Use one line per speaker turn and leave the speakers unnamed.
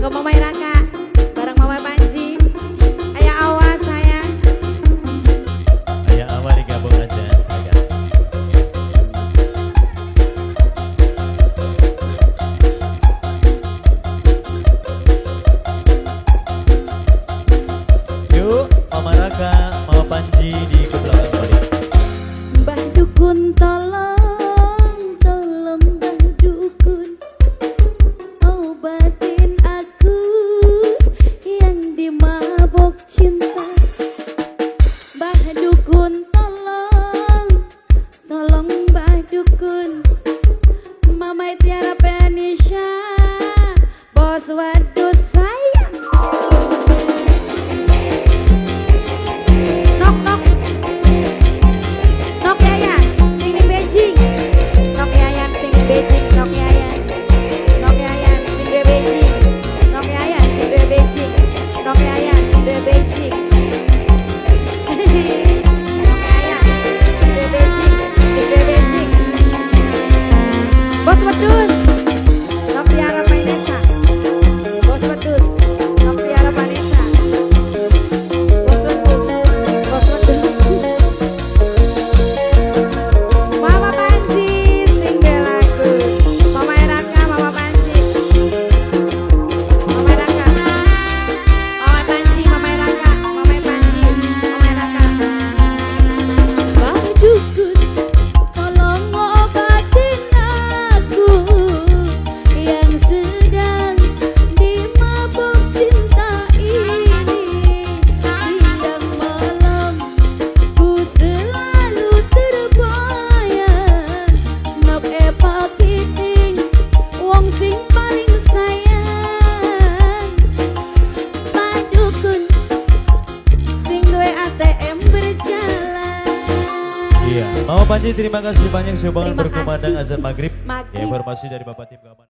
Kanggo Mama Raka bareng Mama Panji. Ayah awas sayang.
Ayah awas digabung aja silakan. Yuk Mama Raka, Mama Panji di ke belakang balik.
Mbah Dukun tolong, tolong Mbah Dukun, obatin aku yang dimabok cinta. Mbah Dukun tolong, tolong Mbah Dukun, Mama Tiara Penisha, bos wadus sayang. Nok nok nok Yayan sing ning Beijing. Nok Yayan sing Beijing, nok Yayan. Nok Yayan sing di Beijing. Nok Yayan sing di Beijing. Nok Yayan sing di Beijing. Nok Yayan sing di Beijing, sing di Beijing. Bos wedus. Nok Tiara Vanessa. Bos wedus. Nok Tiara Vanessa. Bos wedus. Bos wedus. Mama Panji sing belaku. Mama Raka, Mama Panji. Mama Raka. Mama Panji, Mama Raka, Mama Panji, Mama Raka. Mbah Dukun, tolong obatin aku yang sedang dimabuk cinta ini. Siang malam ku selalu terbayang nok epa kiting wong sing paling sayang. Mbah Dukun sing duwe ATM berjalan.
Iya, Mama Panji terima kasih banyak sudah
Terima
berkumandang
kasih.
azan maghrib.
Maghrib.
Ya, informasi dari Bapak Tim Keamanan.